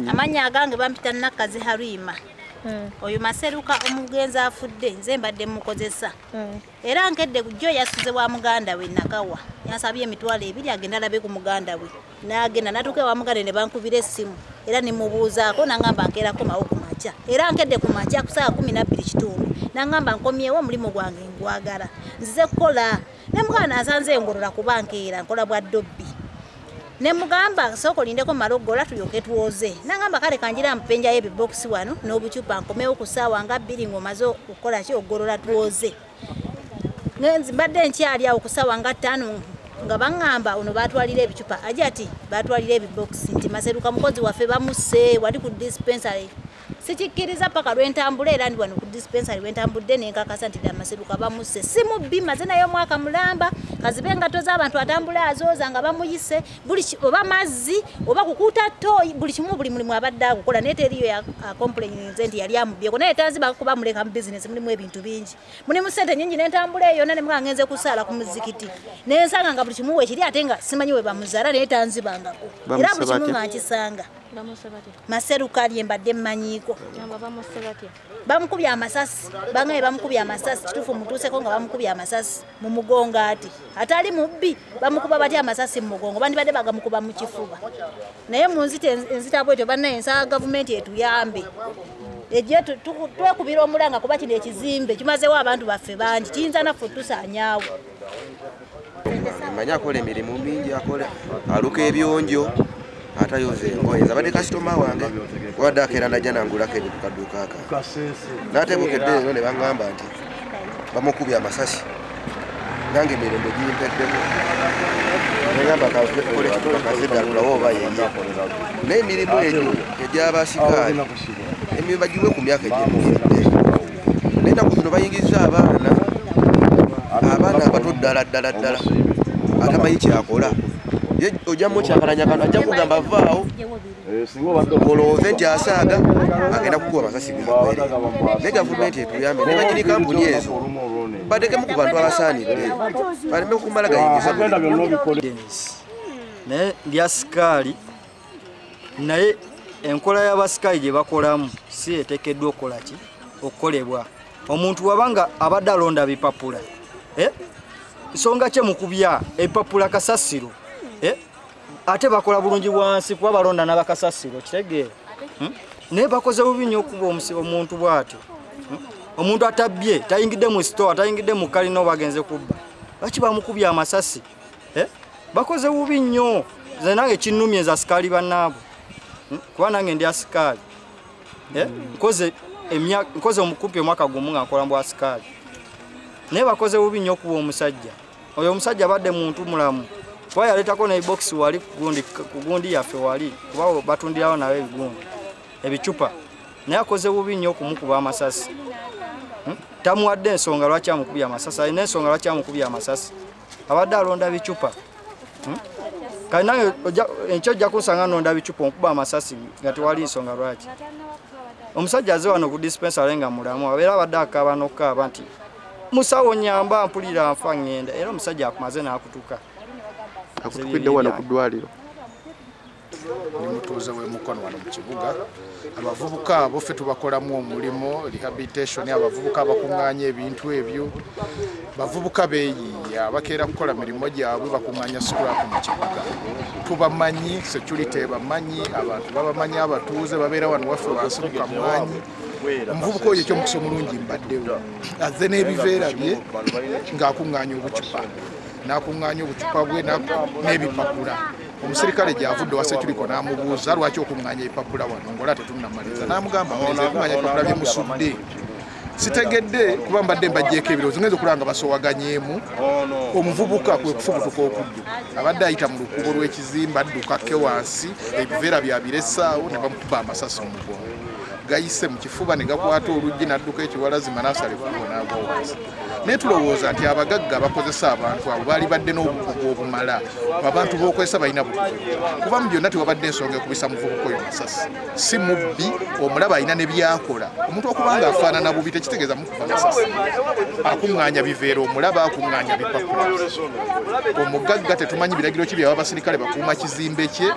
Amannya agange bampita Nakazi Harima. Oyo Maseruka omugenzi afudde nze mbadde mukozesa. Era nkedde kujjo yasuze wa muganda we Nakawa. Yansabye 200,000 agenda alabe ku muganda we. N'agenda n'atuuka wa muganda ne bankubira essimu. Era ne mubuuzaako n'angamba nkeerako mawo ku makya. Era nkedde ku makya ku ssaawa 12:15. N'angamba nkomyewo omulimu gwange ngwagala. Nzize kukola. Ne muganda asanze ngolola kuba nkeera nkola bwa dobbi. Ne mugamba soko lindeko malogola tulyoke tuwoze. Nangamba kale kanjira mpenja yebi box wano n'obucupa nkomewo ku ssaawa nga 2 ng'omaze okukola ki ogolola tuwoze. Ngenzi mbadde nkyali awo ku ssaawa nga 5 nga baŋŋamba ono baatwalira ebicupa aje ati baatwalira ebibox nti Maseruka mukozi waffe bamusse wali ku dispensary. Sikikkiriza paka lwentambula era ndi wano ku dispensary wentambudde nenkakasa nti ddala Maseruka bamusse. Si mubbi maze naye omwaka mulamba kazibe engatto z'abantu atambula azooza nga bamuyise buli oba mazzi oba kukuuta ttooyi buli kimu buli mulimu abadde agukola naye teriyo acomplaininze nti yali amubyeko naye tanziba kuba muleka mu bizinesi mulimu ebintu bingi mulimu ssente nnyingi n'entambula eyo yonna ne muga ngenze kusaala ku muzikiti nensanga nga buli kimu weekiri ate nga simanyi we bamuzaala naye tanzibangako era buli kimu nga nkisanga. Maseruka lye mbadde mmanyiiko. Bamukubye amasasi, bangaye bamukubye amasasi, kituufu mutuuseko nga bamukubye amasasi mu mugongo ati. Atali mubbi bamukuba batya amasasi mu mugongo, bandibadde bagamukuba mu kifuba. Naye mu nzita bwetyo bannaye nsaba gavumenti etuyambe. Ejje twekubira omulanga kuba kino ekizimbe kimazeewo abantu baffe bangi, kiyinza naffe otusaanyaawo. Mmanyi akola emirimu mingi, akola aluka ebyonjo atayoza engoye. Abadde kasitoma wange wadde akeera najja nangulako ebintu kadduuka aka. N'atebukedde leero ne baŋŋamba nti bamukubye amasasi nange emirembe gimpeddeko. Ne ŋŋamba kole kazedda tulabe oba yeye. N'emirimu egyo egy'abasikaali emirimu bagiwe ku myaka egy'emikedde. Naye ennaku zino bayingizza abaana abato ddala ddala ddala atamanyi kyakola. Ojjamu kyakalanyakano ajja kugamba vaawo olowooze nti asaaga agenda kukuba amasasi gagwere. Naye gavumenti etuyambe ne banyini kampuni ezo batekemu ku bantu abasaanidde baleme kumala gayingiza buli. Naye ndi asikaali naye enkola y'abasikaali gye bakolamu si eteekeddwa okukola ki okukolebwa. Omuntu wabanga abadde alonda bipapula nsonga kye mukubya ebipapula kasasiro. Ate bakola bulungi wansi kuba balonda n'abakasasiro kitegeera. Naye bakoze bubi nnyo okuba omuntu bw'atyo. Omuntu atabbye tayingidde mu store tayingidde mu kalina bagenze kubba lwaki bamukubye amasasi? Bakoze bubi nnyo. Nze nange kinnumye nze asikaali bannaabwe kuba nange ndi asikaali. Nkoze omukumpi omwaka gumu nga nkola mu asikaali naye bakoze bubi nnyo okuba omusajja oyo. Omusajja abadde muntu mulamu kuba yaleetako n'ebibokisi wali ku gundi yaffe wali kuba batundirawo nawe ebigundi ebicupa naye akoze bubi nnyo okumukuba amasasi. Tamuwadde ensonga lwaki amukubye amasasi, alina ensonga lwaki amukubye amasasi. Abadde alonda bicupa. Kale nange enkya ojja kunsanga nonda bicupa onkuba amasasi nga tewali nsonga lwaki. Omusajja azze wano ku dispensary nga mulamu abeera abadde akaaba n'okukaaba nti musawo nnyamba mpulira nfa ŋŋenda era omusajja akumaze n'akutuka. Akutukidde wano ku ddwaliro. Ndi mutuuze w'e Mukono wano mu kibuga. Abavubuka abo ffe tubakolamu omulimu rehabilitation, abavubuka abakuŋŋaanya ebintu ebyo. Bavubuka beeyiiya bakeera kukola mirimu gyabwe bakuŋŋaanya scrap mu kibuga. Tubamanyi, security ebamanyi, abantu babamanyi, abatuuze babeera wano waffe wansi mu Kamwanyi. Omuvubuka oyo ekyomukisa omulungi mbaddewo azze n'ebiveera bye ng'akuŋŋaanya obucupa n'akuŋŋaanya obucupa bwe n'ebipapula. Omusirikale gy'avudde wa security n'amubuuza lwaki okuŋŋaanya ebipapula wano ng'ola tetunnamaliza n'amugamba nze okuŋŋaanya ebipapula bye musudde sitegedde kuba mbadde mbaggyeko ebirowoozo ngenza okulaba nga basowaganyeemu. Omuvubuka kwe kufubutuka okudduka abadde ayita mu lukubo lw'ekizimbe adduka ake wansi ebiveera byabiresaawo ne bamukuba amasasi mu mugongo gayise mu kifuba ne gakwata oluggi n'adduka ekiwalazima n'asala ekkubo n'agwa wansi. Naye tulowooza nti abagagga abakozesa abantu abo baali badde n'obukugu obumala, abantu b'okozesa balina bukugu kuba mu byonna tewabadde ensonga ekubisa muvubuka oyo masasi. Si mubbi, omulaba alina ne byakola. Omuntu okuba nga afaanana bubi tekitegeeza mukuba masasi. Akuŋŋaanya biveera omulaba, akuŋŋaanya bipapula. Omugagga tetumanyi biragiro ki byaba abasirikale bakuuma kizimbe kye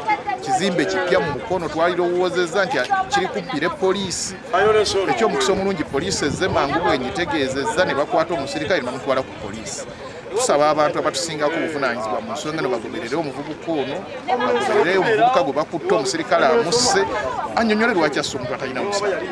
Kizimbe kipya mu Mukono, twalirowoozezza nti kiri kubbire poliisi. Ekyomukisa omulungi poliisi ezze mangu bwenyitegeezezza ne bakwata omusirikale ne bamutwala ku poliisi. Tusaba abantu abatusingako obuvunaanyizibwa mu nsonga eno bagoberere omuvubuka ono, bagoberere omuvubuka gwe bakutte, omusirikale amusse, annyonnyole lwaki asse omuntu atalina musango.